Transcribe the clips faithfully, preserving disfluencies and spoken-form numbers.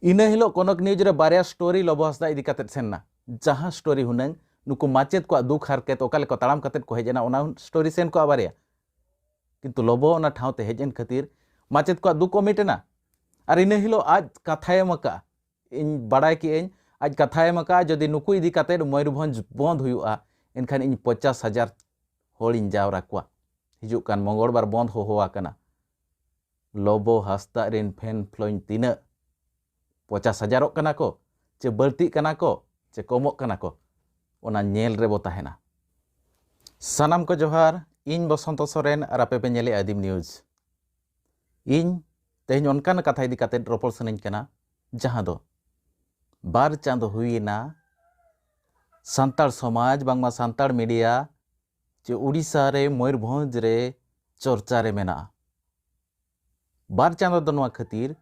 ᱤᱱᱟᱹ ᱦᱤᱞᱳᱜ ᱠᱚᱱᱚᱠ ᱱᱤᱭᱩᱡᱽ ᱨᱮ ᱵᱟᱨᱭᱟ ᱥᱴᱳᱨᱤ ᱞᱚᱵᱚ ᱦᱟᱸᱥᱫᱟ ᱤᱫᱤ ᱠᱟᱛᱮᱫ ᱥᱮᱱ ᱮᱱᱟ, ᱡᱟᱦᱟᱸ ᱥᱴᱳᱨᱤ ᱦᱩᱱᱟᱹᱝ ᱱᱩᱠᱩ ᱢᱟᱪᱮᱫ ᱠᱚᱣᱟᱜ ᱫᱩᱠ ᱦᱟᱨᱠᱮᱛ ᱚᱠᱟ ᱞᱮᱠᱟ ᱛᱟᱲᱟᱢ ᱠᱟᱛᱮᱫ ᱠᱚ ᱦᱮᱡ ᱮᱱᱟ, ᱚᱱᱟ ᱥᱴᱳᱨᱤ ᱥᱮᱱ ᱠᱚᱜᱼᱟ ᱵᱟᱨᱭᱟ᱾ ᱠᱤᱱᱛᱩ ᱞᱚᱵᱚ ᱚᱱᱟ ᱴᱷᱟᱶ ᱛᱮ ᱦᱮᱡ ᱮᱱ ᱠᱷᱟᱹᱛᱤᱨ ᱢᱟᱪᱮᱫ ᱠᱚᱣᱟᱜ ᱫᱩᱠ ᱠᱚ ᱢᱤᱴ ᱮᱱᱟ᱾ ᱟᱨ ᱤᱱᱟᱹ ᱦᱤᱞᱳᱜ ᱟᱡ ᱠᱟᱛᱷᱟᱭ ᱮᱢ ᱟᱠᱟᱫᱼᱟ, ᱤᱧ ᱵᱟᱲᱟᱭ ᱠᱮᱜᱼᱟᱹᱧ, ᱟᱡ ᱠᱟᱛᱷᱟᱭ ᱮᱢ ᱟᱠᱟᱫᱼᱟ, ᱡᱩᱫᱤ ᱱᱩᱠᱩ ᱤᱫᱤ ᱠᱟᱛᱮᱫ ᱢᱚᱭᱩᱨᱵᱷᱚᱸᱡᱽ ᱵᱚᱱᱫᱷ ᱦᱩᱭᱩᱜᱼᱟ, ᱮᱱᱠᱷᱟᱱ ᱤᱧ ᱯᱚᱪᱟᱥ ᱦᱟᱡᱟᱨ ᱦᱚᱲᱤᱧ ᱡᱟᱣᱨᱟ ᱠᱚᱣᱟ᱾ ᱦᱤᱡᱩᱜ ᱠᱟᱱ ᱢᱚᱝᱜᱚᱞᱵᱟᱨ ᱵᱚᱱᱫᱷ ᱦᱚᱦᱚ ᱟᱠᱟᱱᱟ᱾ ᱞᱚᱵᱚ ᱦᱟᱸᱥᱫᱟᱜ ᱨᱮᱱ ᱯᱷᱮᱱ ᱯᱷᱞᱳᱧ ᱛᱤᱱᱟᱹᱜ? ᱯᱚᱪᱟᱥ ᱦᱟᱡᱟᱨᱚᱜ ᱠᱟᱱᱟ ᱠᱚ, ᱪᱮ ᱵᱟᱹᱲᱛᱤᱜ ᱠᱟᱱᱟ ᱠᱚ, ᱪᱮ ᱠᱚᱢᱚᱜ ᱠᱟᱱᱟ ᱠᱚ, ᱚᱱᱟ ᱧᱮᱞ ᱨᱮᱵᱚ ᱛᱟᱦᱮᱱᱟ᱾ ᱥᱟᱱᱟᱢ ᱠᱚ ᱡᱚᱦᱟᱨ, ᱤᱧ ᱵᱚᱥᱚᱱᱛᱚ ᱥᱚᱨᱮᱱ ᱟᱨ ᱟᱯᱮ ᱯᱮ ᱧᱮᱞᱮᱫᱼᱟ ᱟᱹᱫᱤᱢ ᱱᱤᱭᱩᱡᱽ᱾ ᱤᱧ ᱛᱮᱦᱮᱧ ᱚᱱᱠᱟᱱ ᱠᱟᱛᱷᱟ ᱤᱫᱤ ᱠᱟᱛᱮᱫ ᱨᱚᱯᱚᱲ ᱥᱟᱱᱟᱧ ᱠᱟᱱᱟ, ᱡᱟᱦᱟᱸ ᱫᱚ ᱵᱟᱨ ᱪᱟᱸᱫᱚ ᱦᱩᱭᱮᱱᱟ ᱥᱟᱱᱛᱟᱲ ᱥᱚᱢᱟᱡᱽ, ᱵᱟᱝᱢᱟ ᱥᱟᱱᱛᱟᱲ ᱢᱤᱰᱤᱭᱟ ᱪᱮ ᱩᱰᱤᱥᱟ ᱨᱮ, ᱢᱚᱭᱩᱨᱵᱷᱚᱸᱡᱽ ᱨᱮ ᱪᱚᱨᱪᱟ ᱨᱮ ᱢᱮᱱᱟᱜᱼᱟ᱾ ᱵᱟᱨ ᱪᱟᱸᱫᱚ ᱫᱚ ᱱᱚᱣᱟ ᱠᱷᱟᱹᱛᱤᱨ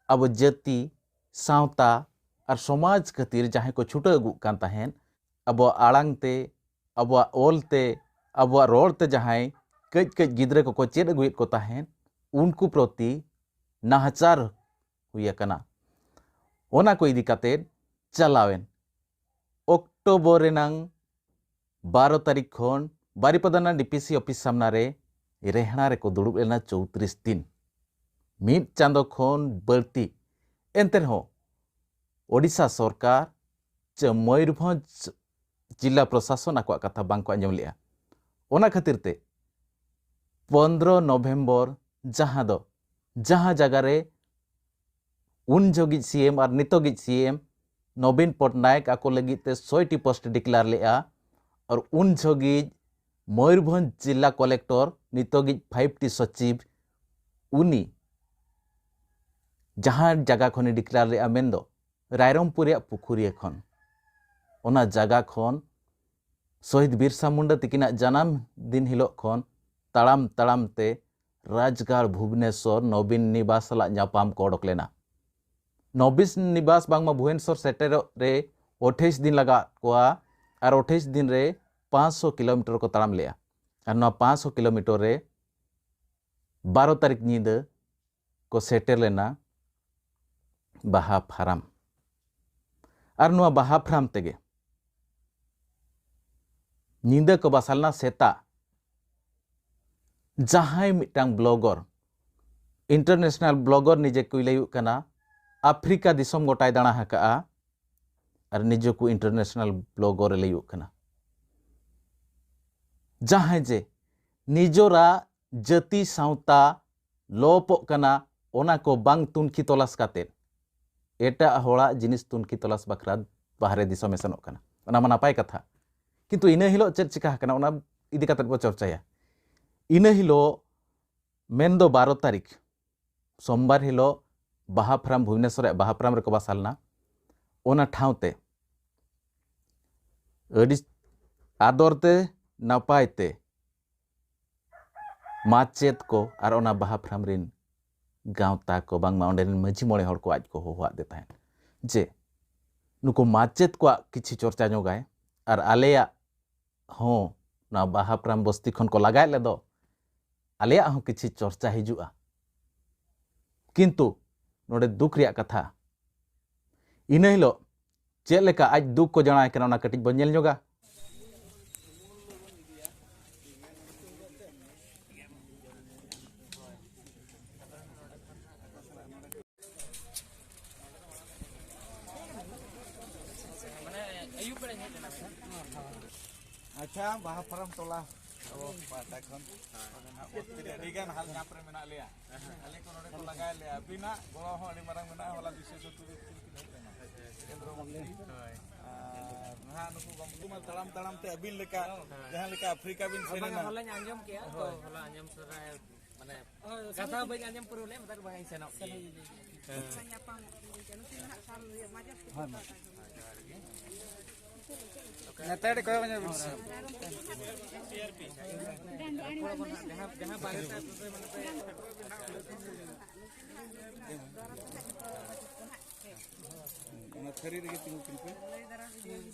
ᱟᱵᱚ ᱡᱟᱹᱛᱤ, ᱥᱟᱶᱛᱟ ᱟᱨ ᱥᱚᱢᱟᱡᱽ ᱠᱷᱟᱹᱛᱤᱨ ᱡᱟᱦᱟᱸᱭ ᱠᱚ ᱪᱷᱩᱴᱟᱹᱣ ᱟᱹᱜᱩᱜ ᱠᱟᱱ ᱛᱟᱦᱮᱸᱫ, ᱟᱵᱚᱣᱟᱜ ᱟᱲᱟᱝ ᱛᱮ, ᱟᱵᱚᱣᱟᱜ ᱚᱞ ᱛᱮ, ᱟᱵᱚᱣᱟᱜ ᱨᱚᱲ ᱛᱮ ᱡᱟᱦᱟᱸᱭ ᱠᱟᱹᱡ ᱠᱟᱹᱡ ᱜᱤᱫᱽᱨᱟᱹ ᱠᱚᱠᱚ ᱪᱮᱫ ᱟᱹᱜᱩᱭᱮᱫ ᱠᱚ ᱛᱟᱦᱮᱸᱫ, ᱩᱱᱠᱩ ᱯᱨᱚᱛᱤ ᱱᱟᱦᱟᱪᱟᱨ ᱦᱩᱭ ᱟᱠᱟᱱᱟ᱾ ᱚᱱᱟ ᱠᱚ ᱤᱫᱤ ᱠᱟᱛᱮᱫ ᱪᱟᱞᱟᱣᱮᱱ ᱚᱠᱴᱳᱵᱚᱨ ᱨᱮᱱᱟᱝ ᱵᱟᱨᱚ ᱛᱟᱹᱨᱤᱠᱷ ᱠᱷᱚᱱ ᱵᱟᱨᱤᱯᱟᱫᱟ ᱨᱮᱱᱟᱜ ᱰᱤᱯᱤᱥᱤ ᱚᱯᱷᱤᱥ ᱥᱟᱢᱱᱟ ᱨᱮ ᱨᱮᱦᱲᱟ ᱨᱮᱠᱚ ᱫᱩᱲᱩᱵ ᱞᱮᱱᱟ ᱪᱳᱭᱛᱨᱤᱥ ᱫᱤᱱ, ᱢᱤᱫ ᱪᱟᱸᱫᱚ ᱠᱷᱚᱱ ᱵᱟᱹᱲᱛᱤ᱾ ᱮᱱᱛᱮ ᱨᱮᱦᱚᱸ ᱳᱰᱤᱥᱟ ᱥᱚᱨᱠᱟᱨ ᱪᱮ ᱢᱚᱭᱩᱨᱵᱷᱚᱸᱡᱽ ᱡᱤᱞᱟ ᱯᱨᱚᱥᱟᱥᱚᱱ ᱟᱠᱚᱣᱟᱜ ᱠᱟᱛᱷᱟ ᱵᱟᱝᱠᱚ ᱟᱸᱡᱚᱢ ᱞᱮᱫᱼᱟ᱾ ᱚᱱᱟ ᱠᱷᱟᱹᱛᱤᱨ ᱛᱮ ᱯᱚᱱᱫᱽᱨᱚ ᱱᱚᱵᱷᱮᱢᱵᱚᱨ, ᱡᱟᱦᱟᱸ ᱫᱚ, ᱡᱟᱦᱟᱸ ᱡᱟᱭᱜᱟ ᱨᱮ ᱩᱱ ᱡᱚᱜᱤᱡ ᱥᱤ ᱮᱢ ᱟᱨ ᱱᱤᱛᱚᱜᱤᱡ ᱥᱤ ᱮᱢ ᱱᱚᱵᱤᱱ ᱯᱚᱴᱱᱟᱭᱮᱠ ᱟᱠᱚ ᱞᱟᱹᱜᱤᱫ ᱛᱮ ᱥᱚᱭ ᱴᱤ ᱯᱳᱥᱴ ᱰᱤᱠᱞᱮᱭᱟᱨ ᱞᱮᱫᱼᱟ, ᱟᱨ ᱩᱱ ᱡᱚᱜᱤᱡ ᱢᱚᱭᱩᱨᱵᱷᱚᱸᱡᱽ ᱡᱤᱞᱟ ᱠᱚᱞᱮᱠᱴᱚᱨ, ᱱᱤᱛᱚᱜᱤᱡ ᱯᱷᱟᱭᱤᱵᱷ ᱴᱤ ᱥᱚᱪᱤᱵᱽ, ᱩᱱᱤ ᱡᱟᱦᱟᱸ ᱡᱟᱭᱜᱟ ᱠᱷᱚᱱᱮ ᱰᱤᱠᱞᱮᱭᱟᱨ ᱞᱮᱫᱼᱟ, ᱢᱮᱱᱫᱚ ᱨᱟᱭᱨᱚᱝᱯᱩᱨ ᱨᱮᱭᱟᱜ ᱯᱩᱠᱷᱩᱨᱤᱭᱟᱹ ᱠᱷᱚᱱ, ᱚᱱᱟ ᱡᱟᱭᱜᱟ ᱠᱷᱚᱱ ᱥᱚᱦᱤᱫ ᱵᱤᱨᱥᱟ ᱢᱩᱱᱰᱟ ᱛᱤᱠᱤᱱᱟᱜ ᱡᱟᱱᱟᱢ ᱫᱤᱱ ᱦᱤᱞᱳᱜ ᱠᱷᱚᱱ ᱛᱟᱲᱟᱢ ᱛᱟᱲᱟᱢ ᱛᱮ ᱨᱟᱡᱽᱜᱟᱲ ᱵᱷᱩᱵᱽᱱᱮᱥᱚᱨ ᱱᱚᱵᱤᱱ ᱱᱤᱵᱟᱥ ᱥᱟᱞᱟᱜ ᱧᱟᱯᱟᱢ ᱠᱚ ᱚᱰᱚᱠ ᱞᱮᱱᱟ᱾ ᱱᱚᱵᱤᱱ ᱱᱤᱵᱟᱥ ᱵᱟᱝᱢᱟ ᱵᱷᱩᱵᱽᱱᱮᱥᱚᱨ ᱥᱮᱴᱮᱨᱚᱜ ᱨᱮ ᱟᱴᱷᱟᱭᱤᱥ ᱫᱤᱱ ᱞᱟᱜᱟᱣ ᱠᱚᱣᱟ, ᱟᱨ ᱟᱴᱷᱟᱭᱤᱥ ᱫᱤᱱ ᱨᱮ ᱯᱟᱸᱪᱥᱚ ᱠᱤᱞᱳᱢᱤᱴᱟᱨ ᱠᱚ ᱛᱟᱲᱟᱢ ᱞᱮᱜᱼᱟ᱾ ᱟᱨ ᱱᱚᱣᱟ ᱯᱟᱸᱪᱥᱚ ᱠᱤᱞᱳᱢᱤᱴᱟᱨ ᱨᱮ ᱵᱟᱨᱚ ᱛᱟᱹᱨᱤᱠᱷ ᱧᱤᱫᱟᱹ ᱠᱚ ᱥᱮᱴᱮᱨ ᱞᱮᱱᱟ᱾ ᱵᱟᱦᱟ ᱯᱷᱟᱨᱟᱢ᱾ ᱟᱨ ᱱᱚᱣᱟ ᱵᱟᱦᱟ ᱯᱷᱟᱨᱟᱢ ᱛᱮᱜᱮ ᱧᱤᱫᱟᱹ ᱠᱚ ᱵᱟᱥᱟ ᱞᱮᱱᱟ, ᱥᱮᱛᱟᱜ ᱡᱟᱦᱟᱸᱭ ᱢᱤᱫᱴᱟᱝ ᱵᱞᱚᱜᱚᱨ, ᱤᱱᱴᱟᱨᱱᱮᱥᱱᱟᱞ ᱵᱞᱚᱜᱚᱨ ᱱᱤᱡᱮ ᱠᱚᱭ ᱞᱟᱹᱭᱩᱜ ᱠᱟᱱᱟ, ᱟᱯᱷᱨᱤᱠᱟ ᱫᱤᱥᱚᱢ ᱜᱚᱴᱟᱭ ᱫᱟᱬᱟ ᱟᱠᱟᱜᱼᱟ, ᱟᱨ ᱱᱤᱡᱮ ᱠᱚ ᱤᱱᱴᱟᱨᱱᱮᱥᱱᱟᱞ ᱵᱞᱚᱜᱚᱨ ᱮ ᱞᱟᱹᱭᱩᱜ ᱠᱟᱱᱟ, ᱡᱟᱦᱟᱸᱭ ᱡᱮ ᱱᱤᱡᱚᱨᱟᱜ ᱡᱟᱹᱛᱤ ᱥᱟᱶᱛᱟ ᱞᱚᱯᱚᱜ ᱠᱟᱱᱟ, ᱚᱱᱟ ᱠᱚ ᱵᱟᱝ ᱛᱩᱱᱠᱷᱤ ᱛᱚᱞᱟᱥ ᱠᱟᱛᱮ ᱮᱴᱟᱜ ᱦᱚᱲᱟᱜ ᱡᱤᱱᱤᱥ ᱛᱩᱱᱠᱷᱤ ᱛᱚᱞᱟᱥ ᱵᱟᱠᱷᱨᱟ ᱵᱟᱦᱨᱮ ᱫᱤᱥᱚᱢᱮ ᱥᱮᱱᱚᱜ ᱠᱟᱱᱟ᱾ ᱚᱱᱟ ᱢᱟ ᱱᱟᱯᱟᱭ ᱠᱟᱛᱷᱟ, ᱠᱤᱱᱛᱩ ᱤᱱᱟᱹ ᱦᱤᱞᱳᱜ ᱪᱮᱫ ᱪᱤᱠᱟ ᱟᱠᱟᱱᱟ, ᱚᱱᱟ ᱤᱫᱤ ᱠᱟᱛᱮ ᱵᱚ ᱪᱚᱨᱪᱟᱭᱟ᱾ ᱤᱱᱟᱹ ᱦᱤᱞᱳᱜ ᱢᱮᱱᱫᱚ ᱵᱟᱨᱚ ᱛᱟᱹᱨᱤᱠᱷ, ᱥᱳᱢᱵᱟᱨ ᱦᱤᱞᱳᱜ ᱵᱟᱦᱟ ᱯᱷᱟᱨᱟᱢ, ᱵᱷᱩᱵᱽᱱᱮᱥᱚᱨ ᱨᱮᱭᱟᱜ ᱵᱟᱦᱟ ᱯᱷᱟᱨᱟᱢ ᱨᱮᱠᱚ ᱵᱟᱥᱟ ᱞᱮᱱᱟ᱾ ᱚᱱᱟ ᱴᱷᱟᱶ ᱛᱮ ᱟᱹᱰᱤ ᱟᱫᱚᱨ ᱛᱮ, ᱱᱟᱯᱟᱭ ᱛᱮ ᱢᱟᱪᱮᱫ ᱠᱚ ᱟᱨ ᱚᱱᱟ ᱵᱟᱦᱟ ᱯᱷᱟᱨᱟᱢ ᱨᱮᱱ ᱜᱟᱶᱛᱟ ᱠᱚ, ᱵᱟᱝᱢᱟ ᱚᱸᱰᱮ ᱨᱮᱱ ᱢᱟᱹᱡᱷᱤ ᱢᱚᱬᱮ ᱦᱚᱲ ᱠᱚ ᱟᱡ ᱠᱚ ᱦᱚᱦᱚᱣᱟᱫᱮ ᱛᱟᱦᱮᱸᱫ, ᱡᱮ ᱱᱩᱠᱩ ᱢᱟᱪᱮᱫ ᱠᱚᱣᱟᱜ ᱠᱤᱪᱷᱤ ᱪᱚᱨᱪᱟ ᱧᱚᱜᱟᱭ ᱟᱨ ᱟᱞᱮᱭᱟᱜ ᱦᱚᱸ ᱱᱚᱣᱟ ᱵᱟᱦᱟ ᱯᱷᱟᱨᱟᱢ ᱵᱚᱥᱛᱤ ᱠᱷᱚᱱ ᱠᱚ ᱞᱟᱜᱟᱭᱮᱫ ᱞᱮᱫᱚ, ᱟᱞᱮᱭᱟᱜ ᱦᱚᱸ ᱠᱤᱪᱷᱤ ᱪᱚᱨᱪᱟ ᱦᱤᱡᱩᱜᱼᱟ᱾ ᱠᱤᱱᱛᱩ ᱱᱚᱰᱮ ᱫᱩᱠ ᱨᱮᱭᱟᱜ ᱠᱟᱛᱷᱟ, ᱤᱱᱟᱹ ᱦᱤᱞᱳᱜ ᱪᱮᱫ ᱞᱮᱠᱟ ᱟᱡ ᱫᱩᱠ ᱠᱚ ᱡᱟᱱᱟᱣ ᱠᱟᱱᱟ, ᱚᱱᱟ ᱠᱟᱹᱴᱤᱡ ᱵᱚᱱ ᱧᱮᱞ ᱧᱚᱜᱟ᱾ ᱟᱪᱪᱷᱟ, ᱵᱟᱦᱟ ᱯᱷᱟᱨᱟᱢ ᱴᱚᱞᱟ ᱟᱵᱚ ᱯᱟᱦᱴᱟ ᱠᱷᱚᱱ ᱟᱹᱰᱤ ᱜᱟᱱ ᱦᱟᱞ ᱧᱟᱯ ᱨᱮ ᱢᱮᱱᱟᱜ ᱞᱮᱭᱟ᱾ ᱟᱞᱮ ᱠᱚ ᱱᱚᱰᱮ ᱠᱚ ᱞᱟᱜᱟᱭᱮᱫ ᱞᱮᱭᱟ, ᱟᱹᱵᱤᱱᱟᱜ ᱜᱚᱲᱚ ᱦᱚᱸ ᱟᱹᱰᱤ ᱢᱟᱨᱟᱝ ᱢᱮᱱᱟᱜᱼᱟ᱾ ᱦᱚᱞᱟ ᱵᱤᱥᱮᱥ ᱟᱹᱛᱩ ᱨᱮ ᱠᱮᱱᱫᱨᱚ ᱢᱚᱱᱛᱨᱤ, ᱟᱨ ᱱᱟᱦᱟᱜ ᱱᱩᱠᱩ ᱜᱚᱢᱠᱮ ᱢᱟ ᱛᱟᱲᱟᱢ ᱛᱟᱲᱟᱢ ᱛᱮ ᱟᱹᱵᱤᱱ ᱞᱮᱠᱟ, ᱡᱟᱦᱟᱸ ᱞᱮᱠᱟ ᱟᱯᱷᱨᱤᱠᱟ ᱵᱤᱱ ᱥᱮᱱ ᱮᱱᱟ᱾ ᱦᱚᱞᱟᱧ ᱟᱸᱡᱚᱢ ᱠᱮᱜᱼᱟ, ᱛᱚ ᱦᱚᱞᱟ ᱟᱸᱡᱚᱢ ᱥᱚᱨᱟᱭ, ᱢᱟᱱᱮ, ᱠᱟᱛᱷᱟ ᱵᱟᱹᱧ ᱟᱸᱡᱚᱢ ᱯᱩᱨᱟᱹᱣ ᱞᱮᱫ, ᱢᱮᱛᱟᱜ ᱵᱟᱝ ᱤᱧ ᱥᱮᱱᱚᱜ ᱜᱮᱭᱟ᱾ ᱱᱮᱛᱟᱲ ᱠᱚᱭᱚᱜ ᱧᱚᱜ ᱵᱤᱱ ᱥᱮ᱾ ᱚᱱᱟ ᱛᱷᱟᱹᱨᱤ ᱨᱮᱜᱮ ᱛᱤᱸᱜᱩ ᱠᱤᱱ ᱯᱮ᱾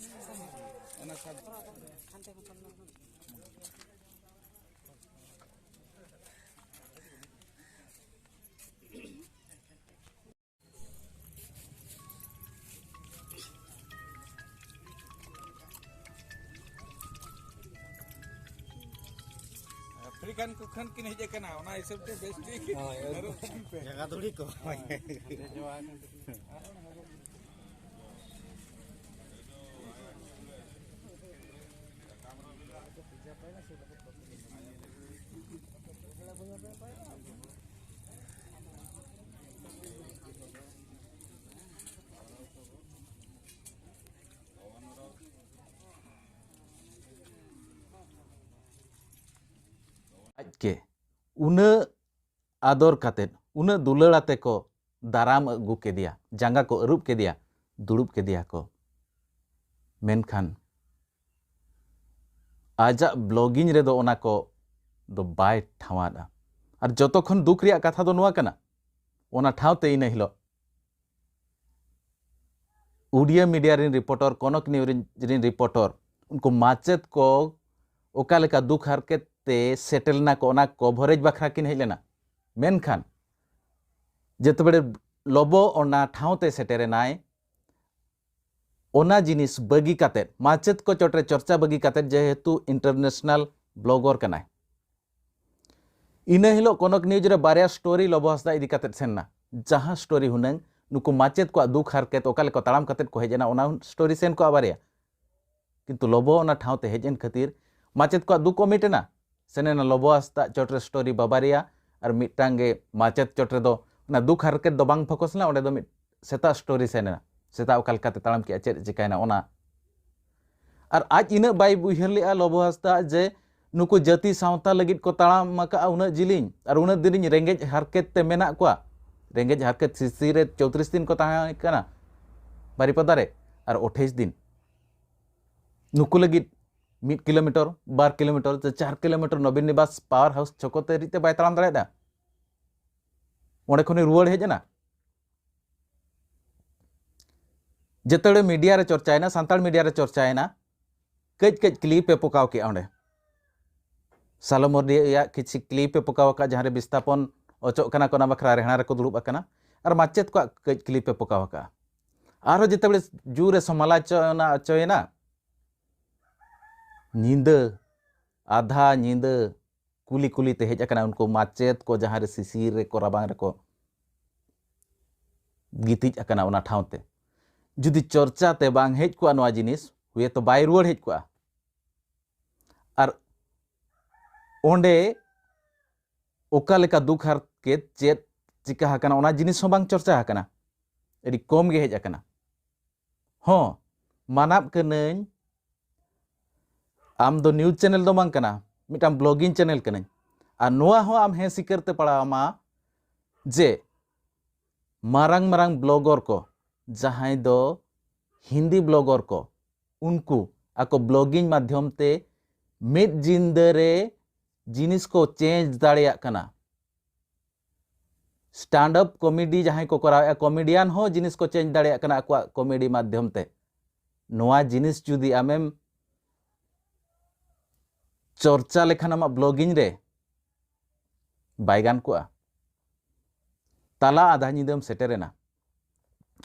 ᱚᱱᱟ ᱥᱟᱵ ᱠᱟᱱ ᱠᱚ ᱠᱷᱟᱱ ᱠᱤᱱ ᱦᱮᱡ ᱟᱠᱟᱱᱟ, ᱚᱱᱟ ᱦᱤᱥᱟᱹᱵ ᱛᱮ ᱵᱮᱥ ᱴᱷᱤᱠ ᱦᱳᱭ, ᱦᱳᱭ᱾ ᱟᱹᱨᱩᱵ ᱠᱤᱱ ᱯᱮ᱾ ᱡᱟᱸᱜᱟ ᱫᱷᱩᱲᱤ ᱠᱚ᱾ ᱟᱡ ᱜᱮ ᱩᱱᱟᱹᱜ ᱟᱫᱚᱨ ᱠᱟᱛᱮᱫ, ᱩᱱᱟᱹᱜ ᱫᱩᱞᱟᱹᱲ ᱟᱛᱮ ᱠᱚ ᱫᱟᱨᱟᱢ ᱟᱹᱜᱩ ᱠᱮᱫᱮᱭᱟ, ᱡᱟᱸᱜᱟ ᱠᱚ ᱟᱹᱨᱩᱵ ᱠᱮᱫᱮᱭᱟ, ᱫᱩᱲᱩᱵ ᱠᱮᱫᱮᱭᱟ ᱠᱚ᱾ ᱢᱮᱱᱠᱷᱟᱱ ᱟᱡᱟᱜ ᱵᱞᱚᱜᱤᱝ ᱨᱮᱫᱚ ᱚᱱᱟ ᱠᱚ ᱫᱚ ᱵᱟᱭ ᱴᱷᱟᱶᱟᱫᱼᱟ᱾ ᱟᱨ ᱡᱚᱛᱚ ᱠᱷᱚᱱ ᱫᱩᱠ ᱨᱮᱭᱟᱜ ᱠᱟᱛᱷᱟ ᱫᱚ ᱱᱚᱣᱟ ᱠᱟᱱᱟ, ᱚᱱᱟ ᱴᱷᱟᱶ ᱛᱮ ᱤᱱᱟᱹ ᱦᱤᱞᱳᱜ ᱩᱰᱤᱭᱟ ᱢᱤᱰᱤᱭᱟ ᱨᱤᱱ ᱨᱤᱯᱳᱨᱴᱚᱨ, ᱠᱚᱱᱚᱠ ᱱᱤᱭᱩᱡᱽ ᱨᱤᱱ, ᱨᱤᱱ ᱨᱤᱯᱳᱨᱴᱚᱨ, ᱩᱱᱠᱩ ᱢᱟᱪᱮᱛ ᱠᱚ ᱚᱠᱟ ᱞᱮᱠᱟ ᱫᱩᱠ ᱦᱟᱨᱠᱮᱛ ᱛᱮ ᱥᱮᱴᱮᱨ ᱞᱮᱱᱟ ᱠᱚ, ᱚᱱᱟ ᱠᱚᱵᱷᱚᱨᱮᱡᱽ ᱵᱟᱠᱷᱨᱟ ᱠᱤᱱ ᱦᱮᱡ ᱞᱮᱱᱟ᱾ ᱢᱮᱱᱠᱷᱟᱱ ᱡᱮᱛᱮᱵᱮᱲᱮ ᱞᱚᱵᱚ ᱚᱱᱟ ᱴᱷᱟᱶ ᱛᱮ ᱥᱮᱴᱮᱨᱮᱱᱟᱭ, ᱚᱱᱟ ᱡᱤᱱᱤᱥ ᱵᱟᱹᱜᱤ ᱠᱟᱛᱮᱫ, ᱢᱟᱪᱮᱛ ᱠᱚ ᱪᱚᱴᱨᱮ ᱪᱚᱨᱪᱟ ᱵᱟᱹᱜᱤ ᱠᱟᱛᱮᱫ, ᱡᱮᱦᱮᱛᱩ ᱤᱱᱴᱟᱨᱱᱮᱥᱱᱟᱞ ᱵᱞᱚᱜᱚᱨ ᱠᱟᱱᱟᱭ, ᱤᱱᱟᱹ ᱦᱤᱞᱳᱜ ᱠᱚᱱᱚᱠ ᱱᱤᱭᱩᱡᱽ ᱨᱮ ᱵᱟᱨᱭᱟ ᱥᱴᱳᱨᱤ ᱞᱚᱵᱚ ᱦᱟᱸᱥᱫᱟ ᱤᱫᱤ ᱠᱟᱛᱮᱫ ᱥᱮᱱ ᱮᱱᱟ᱾ ᱡᱟᱦᱟᱸ ᱥᱴᱳᱨᱤ ᱦᱩᱱᱟᱹᱝ ᱱᱩᱠᱩ ᱢᱟᱪᱮᱛ ᱠᱚᱣᱟᱜ ᱫᱩᱠ ᱦᱟᱨᱠᱮᱛ ᱚᱠᱟ ᱞᱮᱠᱟ ᱛᱟᱲᱟᱢ ᱠᱟᱛᱮᱫ ᱠᱚ ᱦᱮᱡ ᱮᱱᱟ, ᱚᱱᱟ ᱥᱴᱳᱨᱤ ᱥᱮᱱ ᱠᱚᱜᱼᱟ ᱵᱟᱨᱭᱟ᱾ ᱠᱤᱱᱛᱩ ᱞᱚᱵᱚ ᱚᱱᱟ ᱴᱷᱟᱶ ᱛᱮ ᱦᱮᱡ ᱮᱱ ᱠᱷᱟᱹᱛᱤᱨ ᱢᱟᱪᱮᱛ ᱠᱚᱣᱟᱜ ᱫᱩᱠ ᱠᱚ ᱢᱤᱴ ᱮᱱᱟ᱾ ᱥᱮᱱ ᱮᱱᱟ ᱞᱚᱵᱚ ᱦᱟᱸᱥᱫᱟ ᱪᱚᱴᱨᱮ ᱥᱴᱳᱨᱤ ᱵᱟᱵᱟᱨᱤᱭᱟ, ᱟᱨ ᱢᱤᱫᱴᱟᱝ ᱜᱮ ᱢᱟᱪᱮᱛ ᱪᱚᱴ ᱨᱮᱫᱚ ᱚᱱᱟ ᱫᱩᱠ ᱦᱟᱨᱠᱮᱛ ᱫᱚ ᱵᱟᱝ ᱯᱷᱳᱠᱟᱥ ᱞᱮᱱᱟ, ᱚᱸᱰᱮ ᱫᱚ ᱢᱤᱫ ᱥᱮᱛᱟᱜ ᱥᱴᱳᱨᱤ ᱥᱮᱱ ᱮᱱᱟ, ᱥᱮᱛᱟᱜ ᱚᱠᱟ ᱞᱮᱠᱟᱛᱮ ᱛᱟᱲᱟᱢ ᱠᱮᱜᱼᱟ, ᱪᱮᱫ ᱪᱤᱠᱟᱭᱮᱱᱟ ᱚᱱᱟ᱾ ᱟᱨ ᱟᱡ ᱤᱱᱟᱹᱜ ᱵᱟᱭ ᱩᱭᱦᱟᱹᱨ ᱞᱮᱜᱼᱟ ᱞᱚᱵᱚ ᱦᱟᱸᱥᱫᱟ ᱡᱮ ᱱᱩᱠᱩ ᱡᱟᱹᱛᱤ ᱥᱟᱶᱛᱟ ᱞᱟᱹᱜᱤᱫ ᱠᱚ ᱛᱟᱲᱟᱢ ᱟᱠᱟᱫᱼᱟ ᱩᱱᱟᱹᱜ ᱡᱤᱞᱤᱧ, ᱟᱨ ᱩᱱᱟᱹᱜ ᱫᱤᱱᱤᱧ ᱨᱮᱸᱜᱮᱡ ᱦᱟᱨᱠᱮᱛ ᱛᱮ ᱢᱮᱱᱟᱜ ᱠᱚᱣᱟ, ᱨᱮᱸᱜᱮᱡ ᱦᱟᱨᱠᱮᱛ ᱥᱤᱥᱤᱨ ᱨᱮ ᱪᱳᱭᱛᱨᱤᱥ ᱫᱤᱱ ᱠᱚ ᱛᱟᱦᱮᱸ ᱠᱟᱱᱟ ᱵᱟᱨᱤᱯᱟᱫᱟ ᱨᱮ, ᱟᱨ ᱟᱴᱷᱟᱭᱤᱥ ᱫᱤᱱ ᱱᱩᱠᱩ ᱞᱟᱹᱜᱤᱫ ᱢᱤᱫ ᱠᱤᱞᱳᱢᱤᱴᱟᱨ, ᱵᱟᱨ ᱠᱤᱞᱳᱢᱤᱴᱟᱨ ᱥᱮ ᱪᱟᱨ ᱠᱤᱞᱳᱢᱤᱴᱟᱨ ᱱᱚᱵᱤᱱ ᱱᱤᱵᱟᱥ ᱯᱟᱣᱟᱨ ᱦᱟᱣᱩᱥ ᱪᱷᱚᱠᱚ ᱛᱮ ᱨᱤᱡ ᱛᱮ ᱵᱟᱭ ᱛᱟᱲᱟᱢ ᱫᱟᱲᱮᱭᱟᱫᱟ᱾ ᱚᱸᱰᱮ ᱠᱷᱚᱱᱮ ᱨᱩᱣᱟᱹᱲ ᱦᱮᱡ ᱮᱱᱟ᱾ ᱡᱮᱛᱮ ᱢᱤᱰᱤᱭᱟ ᱨᱮ ᱪᱚᱨᱪᱟᱭᱮᱱᱟ, ᱥᱟᱱᱛᱟᱲ ᱢᱤᱰᱤᱭᱟ ᱨᱮ ᱪᱚᱨᱪᱟᱭᱮᱱᱟ, ᱠᱟᱹᱡ ᱠᱟᱹᱡ ᱠᱞᱤᱯ ᱮ ᱯᱚᱠᱟᱣ ᱠᱮᱜᱼᱟ ᱚᱸᱰᱮ᱾ ᱥᱟᱞᱚ ᱢᱟᱨᱰᱤᱭᱟᱜ ᱠᱤᱪᱷᱤ ᱠᱞᱤᱯ ᱮ ᱯᱚᱠᱟᱣ ᱟᱠᱟᱫ, ᱡᱟᱦᱟᱸ ᱨᱮ ᱵᱤᱥᱛᱷᱟᱯᱚᱱ ᱚᱪᱚᱜ ᱠᱟᱱᱟ ᱠᱚ, ᱚᱱᱟ ᱵᱟᱠᱷᱨᱟ ᱨᱮᱦᱲᱟ ᱨᱮᱠᱚ ᱫᱩᱲᱩᱵ ᱟᱠᱟᱱᱟ᱾ ᱟᱨ ᱢᱟᱪᱮᱛ ᱠᱚᱣᱟᱜ ᱠᱟᱹᱡ ᱠᱞᱤᱯ ᱮ ᱯᱚᱠᱟᱣ ᱟᱠᱟᱫᱼᱟ᱾ ᱟᱨᱦᱚᱸ ᱡᱮᱛᱮ ᱡᱳᱨ ᱮ ᱥᱚᱢᱟᱞᱳᱪᱚᱱᱟ ᱚᱪᱚᱭᱮᱱᱟ, ᱧᱤᱫᱟᱹ, ᱟᱫᱷᱟ ᱧᱤᱫᱟᱹ, ᱠᱩᱞᱤ ᱠᱩᱞᱤ ᱛᱮ ᱦᱮᱡ ᱟᱠᱟᱱᱟ, ᱩᱱᱠᱩ ᱢᱟᱪᱮᱫ ᱠᱚ ᱡᱟᱦᱟᱸ ᱨᱮ ᱥᱤᱥᱤᱨ ᱨᱮᱠᱚ ᱨᱟᱵᱟᱝ ᱨᱮᱠᱚ ᱜᱤᱛᱤᱡ ᱟᱠᱟᱱᱟ ᱚᱱᱟ ᱴᱷᱟᱶ ᱛᱮ᱾ ᱡᱩᱫᱤ ᱪᱚᱨᱪᱟ ᱛᱮ ᱵᱟᱝ ᱦᱮᱡ ᱠᱚᱜᱼᱟ ᱱᱚᱣᱟ ᱡᱤᱱᱤᱥ, ᱦᱩᱭᱮᱛᱚ ᱵᱟᱭ ᱨᱩᱣᱟᱹᱲ ᱦᱮᱡ ᱠᱚᱜᱼᱟ᱾ ᱟᱨ ᱚᱸᱰᱮ ᱚᱠᱟ ᱞᱮᱠᱟ ᱫᱩᱠ ᱦᱟᱨᱠᱮᱛ ᱪᱮᱫ ᱪᱤᱠᱟ ᱟᱠᱟᱱᱟ ᱚᱱᱟ ᱡᱤᱱᱤᱥ ᱦᱚᱸ ᱵᱟᱝ ᱪᱚᱨᱪᱟ ᱟᱠᱟᱱᱟ, ᱟᱹᱰᱤ ᱠᱚᱢ ᱜᱮ ᱦᱮᱡ ᱟᱠᱟᱱᱟ᱾ ᱦᱚᱸ, ᱢᱟᱱᱟᱵ ᱠᱟᱹᱱᱟᱹᱧ, ᱟᱢ ᱫᱚ news channel ᱫᱚ ᱵᱟᱝ ᱠᱟᱱᱟ, ᱢᱤᱫᱴᱟᱝ blogging channel ᱠᱟᱹᱱᱟᱹᱧ᱾ ᱟᱨ ᱱᱚᱣᱟ ᱦᱚᱸ ᱟᱢ ᱦᱮᱸ ᱥᱤᱠᱟᱹᱨ ᱛᱮ ᱯᱟᱲᱟᱣ ᱟᱢᱟ ᱡᱮ ᱢᱟᱨᱟᱝ ᱢᱟᱨᱟᱝ blogger ᱠᱚ, ᱡᱟᱦᱟᱸᱭ ᱫᱚ ᱦᱤᱱᱫᱤ blogger ᱠᱚ, ᱩᱱᱠᱩ ᱟᱠᱚ blogging ᱢᱟᱫᱽᱫᱷᱚᱢ ᱛᱮ ᱢᱤᱫ ᱧᱤᱫᱟᱹ ᱨᱮ ᱡᱤᱱᱤᱥ ᱠᱚ change ᱫᱟᱲᱮᱭᱟᱜ ᱠᱟᱱᱟ᱾ Stand up comedy ᱡᱟᱦᱟᱸᱭ ᱠᱚ ᱠᱚᱨᱟᱣᱮᱫᱼᱟ, comedian ᱦᱚᱸ ᱡᱤᱱᱤᱥ ᱠᱚ change ᱫᱟᱲᱮᱭᱟᱜ ᱠᱟᱱᱟ ᱟᱠᱚᱣᱟᱜ comedy ᱢᱟᱫᱽᱫᱷᱚᱢ ᱛᱮ᱾ ᱱᱚᱣᱟ ᱡᱤᱱᱤᱥ ᱡᱩᱫᱤ ᱟᱢᱮᱢ ᱪᱚᱨᱪᱟ ᱞᱮᱠᱷᱟᱱ ᱟᱢᱟᱜ blogging ᱨᱮ, ᱵᱟᱭ ᱜᱟᱱ ᱠᱚᱜᱼᱟ? ᱛᱟᱞᱟ ᱟᱫᱷᱟ ᱧᱤᱫᱟᱹᱢ ᱥᱮᱴᱮᱨᱮᱱᱟ᱾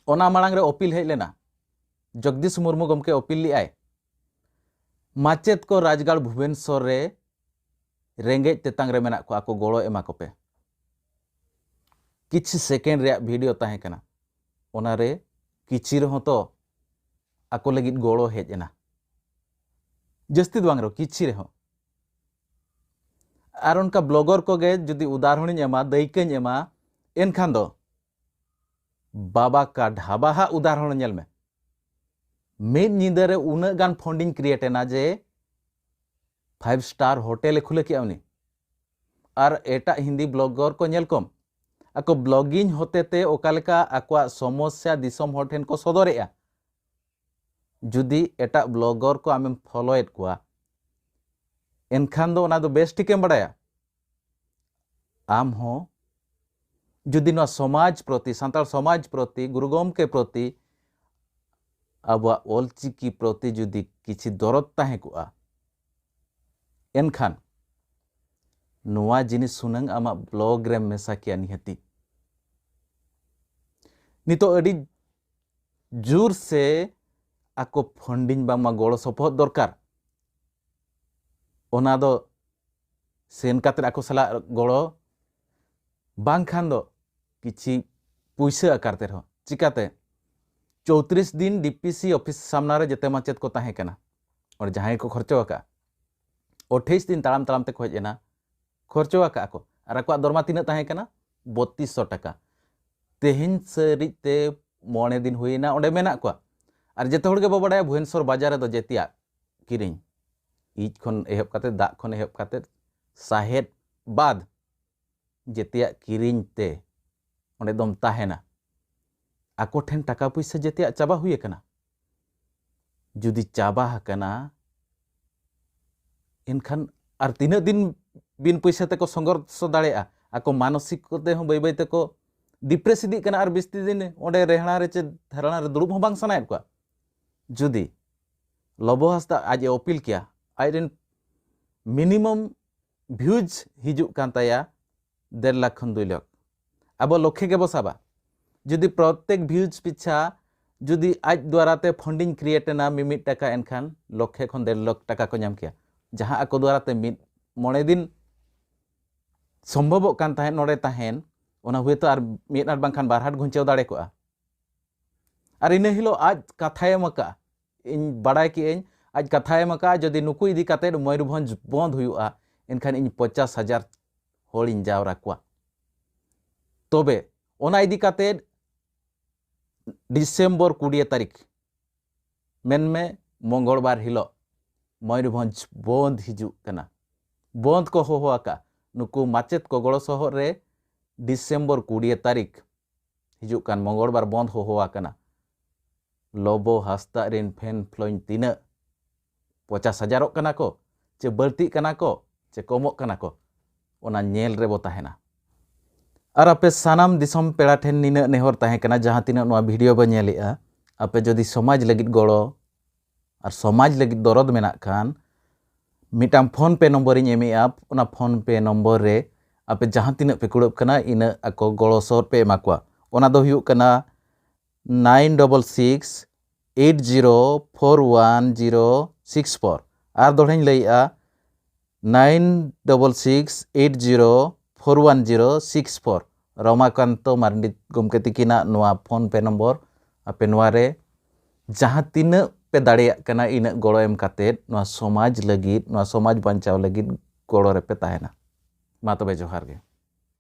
ᱚᱱᱟ ᱢᱟᱲᱟᱝ ᱨᱮ ᱚᱯᱤᱞ ᱦᱮᱡ ᱞᱮᱱᱟ, ᱡᱚᱜᱽᱫᱤᱥ ᱢᱩᱨᱢᱩ ᱜᱚᱢᱠᱮ ᱚᱯᱤᱞ ᱞᱮᱫᱼᱟᱭ, ᱢᱟᱪᱮᱫ ᱠᱚ ᱨᱟᱡᱽᱜᱟᱲ ᱵᱷᱩᱵᱮᱱᱥᱚᱨ ᱨᱮ ᱨᱮᱸᱜᱮᱡ ᱛᱮᱛᱟᱝ ᱨᱮ ᱢᱮᱱᱟᱜ ᱠᱚᱣᱟ, ᱟᱠᱚ ᱜᱚᱲᱚ ᱮᱢᱟ ᱠᱚᱯᱮ᱾ ᱠᱤᱪᱷᱩ second ᱨᱮᱭᱟᱜ video ᱛᱟᱦᱮᱸ ᱠᱟᱱᱟ, ᱚᱱᱟᱨᱮ ᱠᱤᱪᱷᱤ ᱨᱮᱦᱚᱸ ᱛᱚ ᱟᱠᱚ ᱞᱟᱹᱜᱤᱫ ᱜᱚᱲᱚ ᱦᱮᱡ ᱮᱱᱟ, ᱡᱟᱹᱥᱛᱤ ᱫᱚ ᱵᱟᱝ ᱨᱮᱦᱚᱸ ᱠᱤᱪᱷᱤ ᱨᱮᱦᱚᱸ᱾ ᱟᱨ ᱚᱱᱠᱟ blogger ᱠᱚᱜᱮ ᱡᱩᱫᱤ ᱩᱫᱟᱦᱚᱨᱚᱬᱤᱧ ᱮᱢᱟ, ᱫᱟᱹᱭᱠᱟᱹᱧ ᱮᱢᱟ, ᱮᱱᱠᱷᱟᱱ ᱫᱚ ᱵᱟᱵᱟ ᱠᱟ ᱰᱷᱟᱵᱟ ᱦᱟᱜ ᱩᱫᱟᱦᱚᱨᱚᱬ ᱧᱮᱞ ᱢᱮ᱾ ᱢᱤᱫ ᱧᱤᱫᱟᱹ ᱨᱮ ᱩᱱᱟᱹᱜ ᱜᱟᱱ funding create ᱮᱱᱟ ᱡᱮ five star hotel ᱮ ᱠᱷᱩᱞᱟᱹ ᱠᱮᱜᱼᱟ ᱩᱱᱤ᱾ ᱟᱨ ᱮᱴᱟᱜ ᱦᱤᱱᱫᱤ blogger ᱠᱚ ᱧᱮᱞ ᱠᱚᱢ, ᱟᱠᱚ blogging ᱦᱚᱛᱮ ᱛᱮ ᱚᱠᱟ ᱞᱮᱠᱟ ᱟᱠᱚᱣᱟᱜ ᱥᱚᱢᱚᱥᱥᱟ ᱫᱤᱥᱚᱢ ᱦᱚᱲ ᱴᱷᱮᱱ ᱠᱚ ᱥᱚᱫᱚᱨᱮᱜᱼᱟ᱾ ᱡᱩᱫᱤ ᱮᱴᱟᱜ blogger ᱠᱚ ᱟᱢᱮᱢ followᱮᱫ ᱠᱚᱣᱟ, ᱮᱱᱠᱷᱟᱱ ᱫᱚ ᱚᱱᱟ ᱫᱚ ᱵᱮᱥ ᱴᱷᱤᱠᱮᱢ ᱵᱟᱲᱟᱭᱟ᱾ ᱟᱢ ᱦᱚᱸ ᱡᱩᱫᱤ ᱱᱚᱣᱟ ᱥᱚᱢᱟᱡᱽ ᱯᱨᱚᱛᱤ, ᱥᱟᱱᱛᱟᱲ ᱥᱚᱢᱟᱡᱽ ᱯᱨᱚᱛᱤ, ᱜᱩᱨᱩ ᱜᱚᱢᱠᱮ ᱯᱨᱚᱛᱤ, ᱟᱵᱚᱣᱟᱜ ᱚᱞᱪᱤᱠᱤ ᱯᱨᱚᱛᱤ ᱡᱩᱫᱤ ᱠᱤᱪᱷᱤ ᱫᱚᱨᱚᱫ ᱛᱟᱦᱮᱸ ᱠᱚᱜᱼᱟ, ᱮᱱᱠᱷᱟᱱ ᱱᱚᱣᱟ ᱡᱤᱱᱤᱥ ᱦᱩᱱᱟᱹᱝ ᱟᱢᱟᱜ blog ᱨᱮᱢ ᱢᱮᱥᱟ ᱠᱮᱭᱟ ᱱᱤᱦᱟᱹᱛᱤ᱾ ᱱᱤᱛᱚᱜ ᱟᱹᱰᱤ ᱡᱳᱨ ᱥᱮ ᱟᱠᱚ funding ᱵᱟᱝᱢᱟ ᱜᱚᱲᱚ ᱥᱚᱯᱚᱦᱚᱫ ᱫᱚᱨᱠᱟᱨ, ᱚᱱᱟ ᱫᱚ ᱥᱮᱱ ᱠᱟᱛᱮ ᱟᱠᱚ ᱥᱟᱞᱟᱜ ᱜᱚᱲᱚ, ᱵᱟᱝᱠᱷᱟᱱ ᱫᱚ ᱠᱤᱪᱷᱤ ᱯᱩᱭᱥᱟᱹ ᱟᱠᱟᱨ ᱛᱮ ᱨᱮᱦᱚᱸ᱾ ᱪᱤᱠᱟᱛᱮ? ᱪᱳᱭᱛᱨᱤᱥ ᱫᱤᱱ ᱰᱤᱯᱤᱥᱤ ᱚᱯᱷᱤᱥ ᱥᱟᱢᱱᱟ ᱨᱮ ᱡᱮᱛᱮ ᱢᱟᱪᱮᱫ ᱠᱚ ᱛᱟᱦᱮᱸ ᱠᱟᱱᱟ, ᱚᱸᱰᱮ ᱡᱟᱦᱟᱸᱭ ᱠᱚ ᱠᱷᱚᱨᱪᱚ ᱟᱠᱟᱫᱼᱟ, ᱟᱴᱷᱟᱭᱤᱥ ᱫᱤᱱ ᱛᱟᱲᱟᱢ ᱛᱟᱲᱟᱢ ᱛᱮᱠᱚ ᱦᱮᱡ ᱮᱱᱟ, ᱠᱷᱚᱨᱪᱚ ᱟᱠᱟᱫᱼᱟ ᱠᱚ, ᱟᱨ ᱟᱠᱚᱣᱟᱜ ᱫᱚᱨᱢᱟ ᱛᱤᱱᱟᱹᱜ ᱛᱟᱦᱮᱸ ᱠᱟᱱᱟ? ᱵᱚᱛᱛᱨᱤᱥ ᱥᱚ ᱴᱟᱠᱟ᱾ ᱛᱮᱦᱮᱧ ᱥᱟᱹᱨᱤᱡ ᱛᱮ ᱢᱚᱬᱮ ᱫᱤᱱ ᱦᱩᱭᱮᱱᱟ ᱚᱸᱰᱮ ᱢᱮᱱᱟᱜ ᱠᱚᱣᱟ᱾ ᱟᱨ ᱡᱮᱛᱮ ᱦᱚᱲ ᱜᱮ ᱵᱚ ᱵᱟᱰᱟᱭᱟ ᱵᱷᱩᱵᱽᱱᱮᱥᱚᱨ ᱵᱟᱡᱟᱨ ᱨᱮᱫᱚ ᱡᱮᱛᱮᱭᱟᱜ ᱠᱤᱨᱤᱧ, ᱤᱡ ᱠᱷᱚᱱ ᱮᱦᱚᱵ ᱠᱟᱛᱮ, ᱫᱟᱜ ᱠᱷᱚᱱ ᱮᱦᱚᱵ ᱠᱟᱛᱮ, ᱥᱟᱦᱮᱫ ᱵᱟᱫ ᱡᱮᱛᱮᱭᱟᱜ ᱠᱤᱨᱤᱧ ᱛᱮ ᱚᱸᱰᱮ ᱫᱚᱢ ᱛᱟᱦᱮᱱᱟ᱾ ᱟᱠᱚ ᱴᱷᱮᱱ ᱴᱟᱠᱟ ᱯᱩᱭᱥᱟᱹ ᱡᱮᱛᱮᱭᱟᱜ ᱪᱟᱵᱟ ᱦᱩᱭ ᱟᱠᱟᱱᱟ᱾ ᱡᱩᱫᱤ ᱪᱟᱵᱟ ᱟᱠᱟᱱᱟ, ᱮᱱᱠᱷᱟᱱ ᱟᱨ ᱛᱤᱱᱟᱹᱜ ᱫᱤᱱ ᱵᱤᱱ ᱯᱩᱭᱥᱟᱹ ᱛᱮᱠᱚ ᱥᱚᱝᱜᱷᱚᱨᱥᱚ ᱫᱟᱲᱮᱭᱟᱜᱼᱟ? ᱟᱠᱚ ᱢᱟᱱᱚᱥᱤᱠ ᱠᱚᱛᱮ ᱦᱚᱸ ᱵᱟᱹᱭ ᱵᱟᱹᱭ ᱛᱮᱠᱚ ᱰᱤᱯᱨᱮᱥ ᱤᱫᱤᱜ ᱠᱟᱱᱟ, ᱟᱨ ᱵᱤᱥᱛᱤ ᱫᱤᱱ ᱚᱸᱰᱮ ᱨᱮᱦᱲᱟ ᱨᱮ ᱪᱮ ᱫᱷᱟᱨᱱᱟ ᱨᱮ ᱫᱩᱲᱩᱵ ᱦᱚᱸ ᱵᱟᱝ ᱥᱟᱱᱟᱭᱮᱫ ᱠᱚᱣᱟ᱾ ᱡᱩᱫᱤ ᱞᱚᱵᱚ ᱦᱟᱸᱥᱫᱟ ᱟᱡ ᱮ ᱚᱯᱤᱞ ᱠᱮᱭᱟ, ᱟᱡ ᱨᱮᱱ ᱢᱤᱱᱤᱢᱟᱢ ᱵᱷᱤᱭᱩᱡᱽ ᱦᱤᱡᱩᱜ ᱠᱟᱱ ᱛᱟᱭᱟ ᱰᱮᱲ ᱞᱟᱠᱷ ᱠᱷᱚᱱ ᱫᱩᱭ ᱞᱟᱠᱷ, ᱟᱵᱚ ᱞᱚᱠᱠᱷᱮ ᱜᱮᱵᱚ ᱥᱟᱵᱟ᱾ ᱡᱩᱫᱤ ᱯᱨᱚᱛᱮᱠ ᱵᱷᱤᱭᱩᱡᱽ ᱯᱤᱪᱷᱟ ᱡᱩᱫᱤ ᱟᱡ ᱫᱣᱟᱨᱟ ᱛᱮ ᱯᱷᱟᱱᱰᱤᱝ ᱠᱨᱤᱭᱮᱴ ᱮᱱᱟ ᱢᱤᱢᱤᱫ ᱴᱟᱠᱟ, ᱮᱱᱠᱷᱟᱱ ᱞᱚᱠᱠᱷᱮ ᱠᱷᱚᱱ ᱰᱮᱲ ᱞᱟᱠᱷ ᱴᱟᱠᱟ ᱠᱚ ᱧᱟᱢ ᱠᱮᱭᱟ᱾ ᱡᱟᱦᱟᱸ ᱟᱠᱚ ᱫᱣᱟᱨᱟ ᱛᱮ ᱢᱤᱫ ᱢᱚᱬᱮ ᱫᱤᱱ ᱥᱚᱢᱵᱷᱚᱵᱚᱜ ᱠᱟᱱ ᱛᱟᱦᱮᱸᱫ ᱱᱚᱰᱮ ᱛᱟᱦᱮᱱ, ᱚᱱᱟ ᱦᱩᱭᱛᱚ ᱟᱨ ᱢᱤᱫ ᱟᱨ ᱵᱟᱝᱠᱷᱟᱱ ᱵᱟᱨ ᱦᱟᱴ ᱜᱷᱩᱧᱪᱟᱹᱣ ᱫᱟᱲᱮ ᱠᱚᱜᱼᱟ᱾ ᱟᱨ ᱤᱱᱟᱹ ᱦᱤᱞᱳᱜ ᱟᱡ ᱠᱟᱛᱷᱟᱭ ᱮᱢ ᱟᱠᱟᱫᱼᱟ, ᱤᱧ ᱵᱟᱲᱟᱭ ᱠᱮᱜᱼᱟᱹᱧ, ᱟᱡ ᱠᱟᱛᱷᱟᱭ ᱮᱢ ᱟᱠᱟᱫᱼᱟ, ᱡᱩᱫᱤ ᱱᱩᱠᱩ ᱤᱫᱤ ᱠᱟᱛᱮᱫ ᱢᱚᱭᱩᱨᱵᱷᱚᱸᱡᱽ ᱵᱚᱱᱫ ᱦᱩᱭᱩᱜᱼᱟ, ᱮᱱᱠᱷᱟᱱ ᱤᱧ ᱯᱚᱧᱪᱟᱥ ᱦᱟᱡᱟᱨ ᱦᱚᱲᱤᱧ ᱡᱟᱣᱨᱟ ᱠᱚᱣᱟ᱾ ᱛᱚᱵᱮ ᱚᱱᱟ ᱤᱫᱤ ᱠᱟᱛᱮᱫ ᱰᱤᱥᱮᱢᱵᱚᱨ ᱠᱩᱲᱤᱭᱟᱹ ᱛᱟᱹᱨᱤᱠᱷ, ᱢᱮᱱᱢᱮ ᱢᱚᱝᱜᱚᱞᱵᱟᱨ ᱦᱤᱞᱳᱜ ᱢᱚᱭᱩᱨᱵᱷᱚᱸᱡᱽ ᱵᱚᱱᱫ ᱦᱤᱡᱩᱜ ᱠᱟᱱᱟ᱾ ᱵᱚᱱᱫ ᱠᱚ ᱦᱚᱦᱚ ᱟᱠᱟᱫᱼᱟ᱾ ᱱᱩᱠᱩ ᱢᱟᱪᱮᱫ ᱠᱚ ᱜᱚᱲᱚ ᱥᱚᱦᱚᱫ ᱨᱮ ᱰᱤᱥᱮᱢᱵᱚᱨ ᱠᱩᱲᱤᱭᱟᱹ ᱛᱟᱹᱨᱤᱠᱷ ᱦᱤᱡᱩᱜ ᱠᱟᱱ ᱢᱚᱝᱜᱚᱞᱵᱟᱨ ᱵᱚᱱᱫ ᱦᱚᱦᱚ ᱟᱠᱟᱱᱟ᱾ ᱞᱚᱵᱚ ᱦᱟᱸᱥᱫᱟ ᱨᱮᱱ ᱯᱷᱮᱱ ᱯᱷᱞᱳᱭᱤᱝ ᱛᱤᱱᱟᱹᱜ? ᱯᱚᱧᱪᱟᱥ ᱦᱟᱡᱟᱨᱚᱜ ᱠᱟᱱᱟ ᱠᱚ, ᱪᱮ ᱵᱟᱹᱲᱛᱤᱜ ᱠᱟᱱᱟ ᱠᱚ, ᱪᱮ ᱠᱚᱢᱚᱜ ᱠᱟᱱᱟ ᱠᱚ? ᱚᱱᱟ ᱧᱮᱞ ᱨᱮᱵᱚ ᱛᱟᱦᱮᱱᱟ᱾ ᱟᱨ ᱟᱯᱮ ᱥᱟᱱᱟᱢ ᱫᱤᱥᱚᱢ ᱯᱮᱲᱟ ᱴᱷᱮᱱ ᱱᱤᱱᱟᱹᱜ ᱱᱮᱦᱚᱨ ᱛᱟᱦᱮᱸ ᱠᱟᱱᱟ, ᱡᱟᱦᱟᱸ ᱛᱤᱱᱟᱹᱜ ᱱᱚᱣᱟ ᱵᱷᱤᱰᱤᱭᱳ ᱵᱚ ᱧᱮᱞᱮᱜᱼᱟ, ᱟᱯᱮ ᱡᱩᱫᱤ ᱥᱚᱢᱟᱡᱽ ᱞᱟᱹᱜᱤᱫ ᱜᱚᱲᱚ ᱟᱨ ᱥᱚᱢᱟᱡᱽ ᱞᱟᱹᱜᱤᱫ ᱫᱚᱨᱚᱫ ᱢᱮᱱᱟᱜ ᱠᱷᱟᱱ, ᱢᱤᱫᱴᱟᱝ PhonePe ᱱᱚᱢᱵᱚᱨᱤᱧ ᱮᱢᱮᱜᱼᱟ᱾ ᱚᱱᱟ PhonePe ᱱᱚᱢᱵᱚᱨ ᱨᱮ ᱟᱯᱮ ᱡᱟᱦᱟᱸ ᱛᱤᱱᱟᱹᱜ ᱯᱮ ᱠᱩᱲᱟᱹᱜ ᱠᱟᱱᱟ, ᱤᱱᱟᱹᱜ ᱟᱠᱚ ᱜᱚᱲᱚ ᱥᱚᱦᱚᱫ ᱯᱮ ᱮᱢᱟ ᱠᱚᱣᱟ᱾ ᱚᱱᱟ ᱫᱚ ᱦᱩᱭᱩᱜ ᱠᱟᱱᱟ nine double six eight zero four one zero six four᱾ ᱟᱨ ᱫᱚᱲᱦᱟᱧ ᱞᱟᱹᱭᱮᱜᱼᱟ, nine double six eight zero four one zero six four᱾ Romakanto Mardi ᱜᱚᱢᱠᱮ ᱛᱤᱠᱤᱱᱟᱜ ᱱᱚᱣᱟ PhonePe ᱱᱚᱢᱵᱚᱨ᱾ ᱟᱯᱮ ᱱᱚᱣᱟ ᱨᱮ ᱡᱟᱦᱟᱸ ᱛᱤᱱᱟᱹᱜ ᱯᱮ ᱫᱟᱲᱮᱭᱟᱜ ᱠᱟᱱᱟ, ᱤᱱᱟᱹᱜ ᱜᱚᱲᱚ ᱮᱢ ᱠᱟᱛᱮᱫ ᱱᱚᱣᱟ ᱥᱚᱢᱟᱡᱽ ᱞᱟᱹᱜᱤᱫ, ᱱᱚᱣᱟ ᱥᱚᱢᱟᱡᱽ ᱵᱟᱧᱪᱟᱣ ᱞᱟᱹᱜᱤᱫ ᱜᱚᱲᱚ ᱨᱮᱯᱮ ᱛᱟᱦᱮᱱᱟ᱾ ᱢᱟ ᱛᱚᱵᱮ, ᱡᱚᱦᱟᱨ ᱜᱮ᱾